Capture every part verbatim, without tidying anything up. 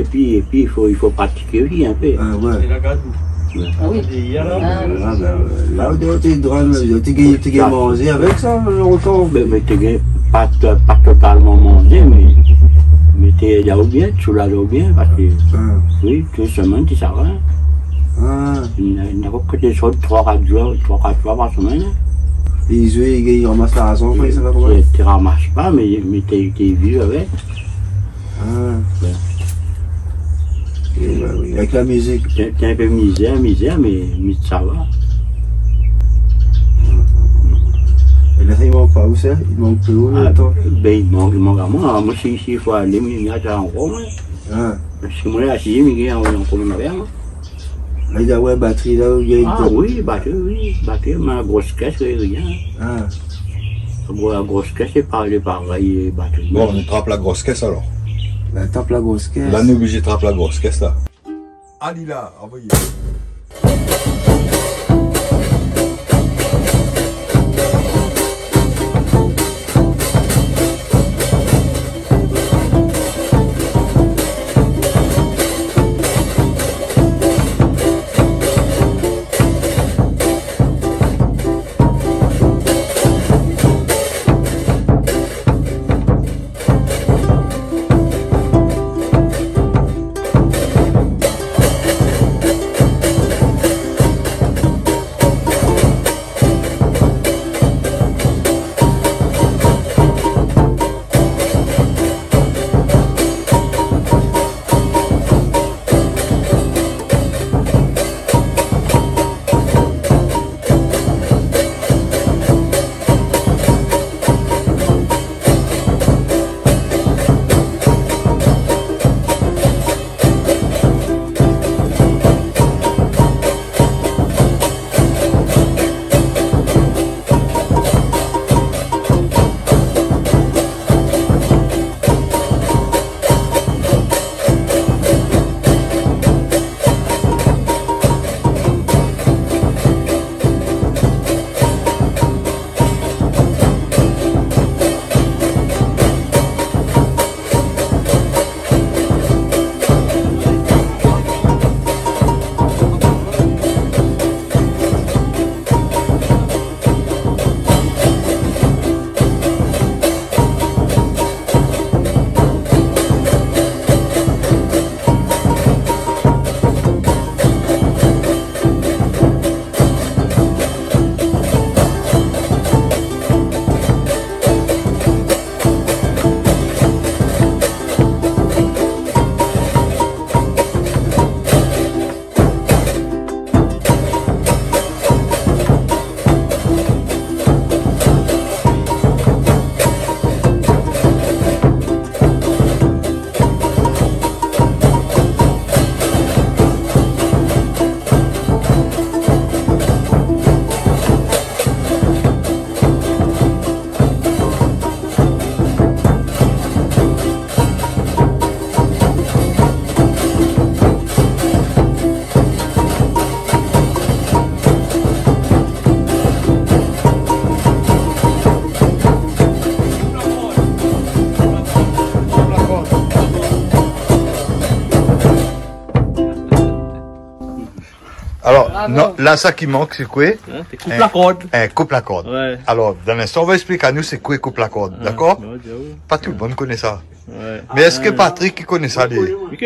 épi, épi, i fo, i fo pratiké osi in pé. Ah ouais. É la gadou. Ouais. Ah oui. É la, ah, ben, la, ou té dran, ou té gingn, té gingn manzé avèk sa, lontan. Mé, mé té gingn pa to-, pa totalman manzé, mé, mé té la ou bien, sou la ou bien, parske, ah, oui, tout semin, té sava. Ah. Na, na koté sort troi, kat zour, troi, kat foi par semin, in. É zot i gingn ramas larzan, koi, sa va koman ? Té, té ramas pa, mé, mé té, té viv avèk. Ah. Ouais. É ben oui, avèk la mizik. Té, té in pé mizèr, mizèr, mé, mé sa va. É la, i mank pa ou sa ? I mank pa ou, ah, lontan ? Ben, i mank, i mank amoin. Amoin, si, si fo alé, mi, mi atann ankor, moin. Ah. Si moin la, si, mi gingn ankor in pé, moin. La, i doi avoir batri la, ou bien... Ah oui, batri, oui, batri, mé la gros kès, sé rien. Ah. La gro-, la gros kès, sé pa, lé parèy, batri. Bon, nou trap la gros kès alor. La trap la gros kès. La, nou oblizé trap la gros kès la. Alé la, anvoyé. Alor, non, la, sa ki mank, sé koué ? Hein, sé koup la kord. In koup la kord. Ouais. Alor, dan in instan, ou va ésplik anou sé koué koup la kord, dakor ? Ouais, ouais, ouais. Pa tout le moun i koné sa. Ouais. Mé èske Patrick i koné sa, li ? Wi, wi,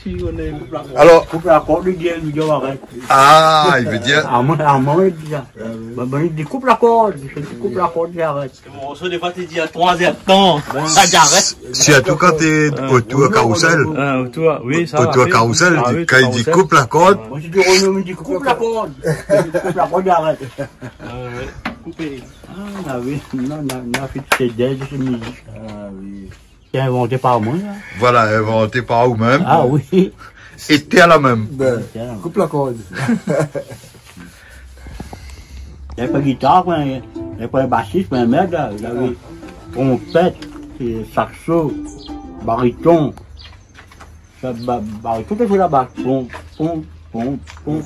si, i koné. Alor, koup la kord, li di, li di, arèt. Ah, i vé dir. Ah, moin, ah, moin, li di sa. Bin, bin, li di, koup la kord, li di, koup la kord, li arèt. Parske mon morso, défoi, té di a troi zèr d'tan. Sa, li arèt. Sirtou kan té otour karousèl. Ah, otour, wi, sa, otour karousèl, ah wi, kan i di koup la kord. Moin, si Renaud i di, koup la kord. Koup la kord, li arèt. Ah, ouais. Koupé. Ah, na wi, na, na, na fé sé dèz, sé mizik. Ah, wi. Té invanté par moin, la. Voilà, invanté par ou mèm. Ah, wi. É té la mèm. Bin, té la mèm. Koup la kord. Navé pa gitar, koi, navé pa basis, pa mèt, la. Navé tronpèt, é sakso, bariton. Sa, ba-, bariton té fé la bas. Pon, pon, pon, pon.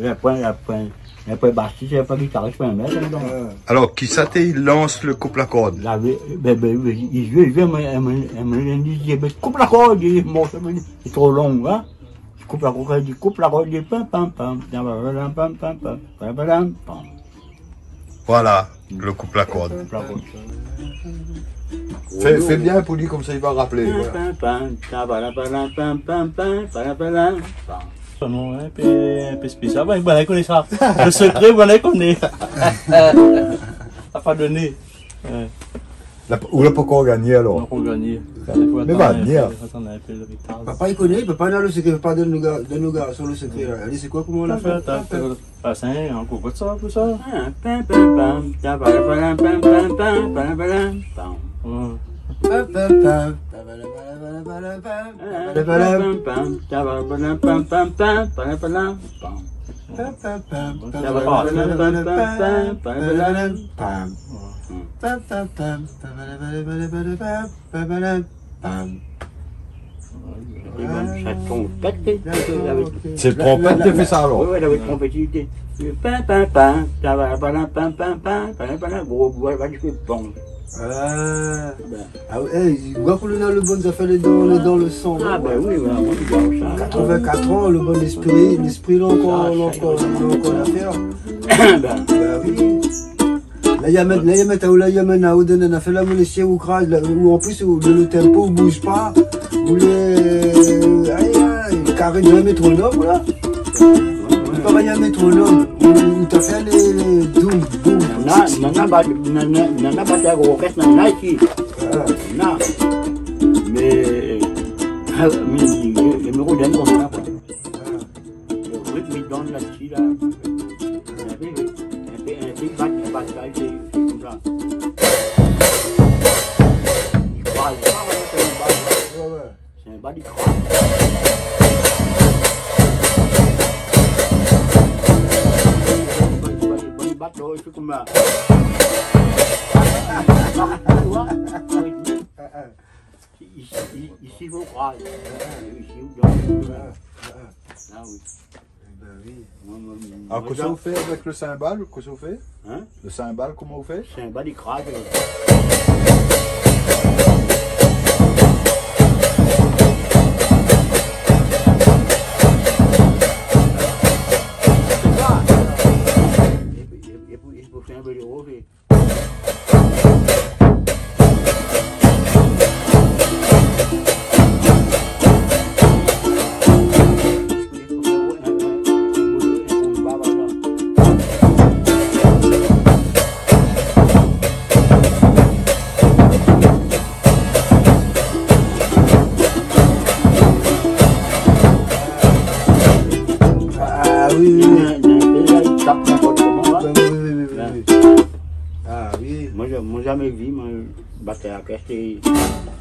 Apré, apré, apré basis, apré gitaris, apré mèt, donk. Alor, kisa té i lans le koup la kord ? Lavé, bin, bin, bin, i zoué, i zoué, moin, moin, moin, moin, li di, bin, koup la kord, li di, morso, li di, lé tro lon, hein. Koup la kord, li di, koup la kord, li di, pam, pam, pam, pam, pam, pam, pam, pam, pam, pam. Voilà, le koup la kord. Koup la kord. Fé, fé bien pou li, konmsa li va rapèl. Pam, pam, pam, ta, pala, pala, pam, pam, pam, pala, pala, pam. Son non, in pé, in pé spésial. Bin, bin, i koné sa. Le sekré, bin, i koné. La pa doné. Ouais. La, ou la pankor gagné, alor ? Pankor gagné. Mé va vnir. Papa i koné, papa, na le sekré, papa, donn nou ga-, donn nou garson le sekré, la. Alé, sé koi, koman ou la fé ? Ah, sé in, in gro bot sa, pou sa. Ah, pam, pam, pam, ta, pala, pala, pam, pam, pam, pala, pala, pam. Ouais. Pam, pam, pam, ta, pala, pala, pala, pala, pam. Pala, pala, pam, pam, ta, pala, pala, pam, pam, pam, pala, pala, pam. Pam, pam, pam, ta, pala, pala, pam, pam, pam, pala, pala, pam. Pam, pam, pam, ta, pala, pala, pala, pala, pam, pam, pala, pam. É bin, sa tronpèt, té, té, té, lavé. Sé tronpèt té fé sa, alor ? Wi, wi, lavé tronpèt, té. Pam, pam, pam, ta, pala, pala, pam, pam, pam, pala, pala, gro, gro, va di fé bon. Ah. Bin. Ah wi, é, i voi ke nou na le bon zafèr, lé dan, lé dan le san, hein. Ah, bin wi, wi, wi, wi, sa. Quatre-vingt-quatre ans, le bon lespri, lespri, la, ankor, la, ankor, la, ankor zafèr. Bin. Bin wi. La, i amèn, la, i amèn, la, i amèn, la, ou donn, na fé la, mon ésié, ou kraz, la, ou an plis, ou, le, le tanpo, ou bouz pa, ou le, ay, ay, karé de métronom, la. Parèy in métronom, ou, ou ta fé le doum, boum. Na, na, na, ba, na, na, na, ba, orkès, na, na, isi. Ah. Na. Mé, ah, mé, mé, mé, mé, konmsa, koi. Ah. Le ritm i donn la dsi la. In pé, in pé, in pé bat, bat la, sé, sé konmsa. I kraz pa, ouais, sé in bat. Ouais, ouais. Sé in bat i kraz. Bat, bat, bat, bat, bat, ouais, sé konmsa. Tu vois ? Ah, ah. Isi, isi, isi, fo kraz. Isi, ou donn. Ah, ah. Ah wi. Ébin wi. Moin, moin, moin, ah, kosa ou fé avèk le simbal, kosa ou fé ? Hein ? Le simbal, koman ou fé ? Simbal, i kraz. Sé sa. É pi, é pi, é pi, fo fé in pé de roz, é Ah wi, wi, wi. Néna, néna, néna, i tap ninport koman, la. Wi, wi, wi, wi, wi. Ah wi. Moin, moin zamé vi, moin, batèr orkès,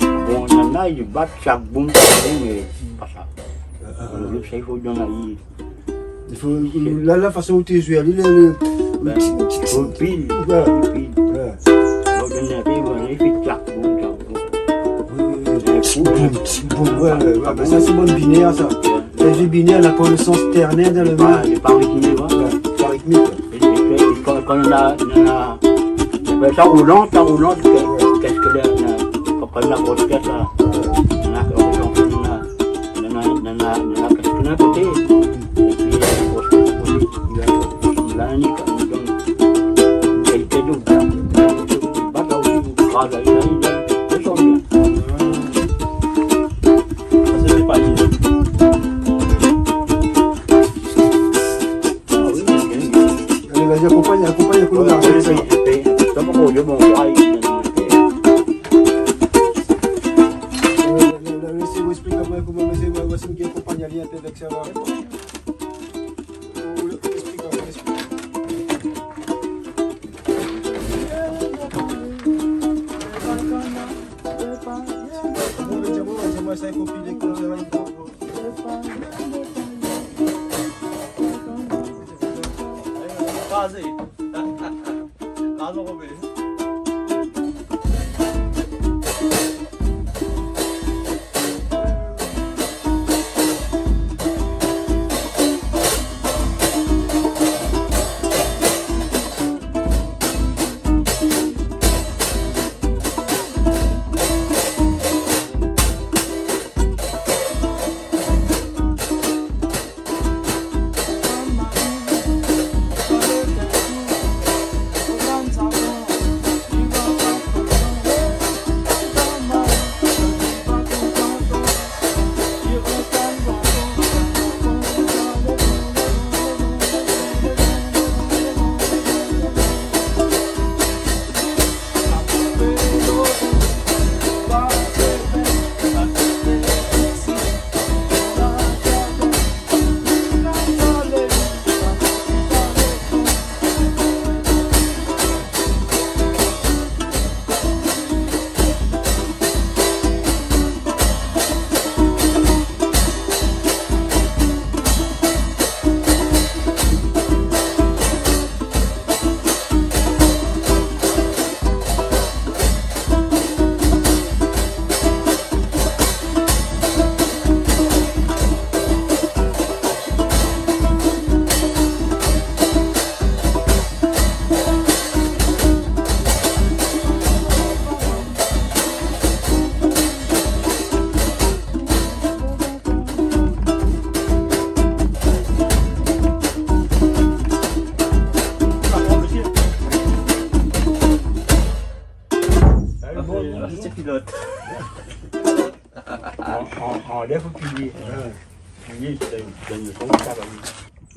bon, néna, i bat shak boum, shak boum, mé pa sa. Ah, ah, ah. Sa, i fo donn ali. I fo, la, la fason ou té zoué ali, le, le, le, bin, ti, ti, ti, ou pil, ouais, ou pil. Ouais. Ou donn in pé, voilà, i fé shak boum, shak boum. Wi, wi, wi. Ti boum, ti boum, ouais, ouais, ouais, bin sa, sé bann binèr, sa. Lé zé binèr, la pa le sans tèrnèr dan le... Ah, lé pa ritmé, ouais. Ouais, pa ritmik, ouais. É, é, é kan, kan néna, néna, i apèl sa roulan, sa roulan, kèsk, kèsk lé, néna, kan, kan néna gro kèsk la, néna, néna, néna, néna, néna kèsk néna koté. É pi, euh, gro kèsk koté. Vas-y, akonpagn, akonpagn, akonpagn. Ouais, ouais, ouais, ouais. Sa pa ankor, bon, ay. Euh, la, la, la, sé, ou ésplik amoin koman, mé sé, moin, moin, sé moin ki akonpagn ali avèk sa, la. Ou, ou ésplik amoin, ou ésplik. Bon, mé di amoin, di amoin, sa i fo pilé konmsa, la, i fo, fo. Krazé. Kraz anrobé. Pilot. An, an, anlèv ou plié. Plié, sé, sé in bon travay.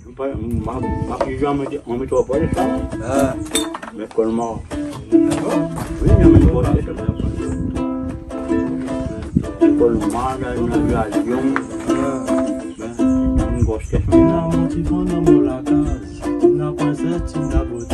Jou pa, ma, ma, jou a mèt, an mèt tro pa sa. Ah. Mé Colmar. Ah bon ? Oui, na mèt tro pa sa. Colmar, la, na Lyon. Ah. Bin, in gro késtion. Na mon ti bon dan mon lakaz. Na prinsès, na boté.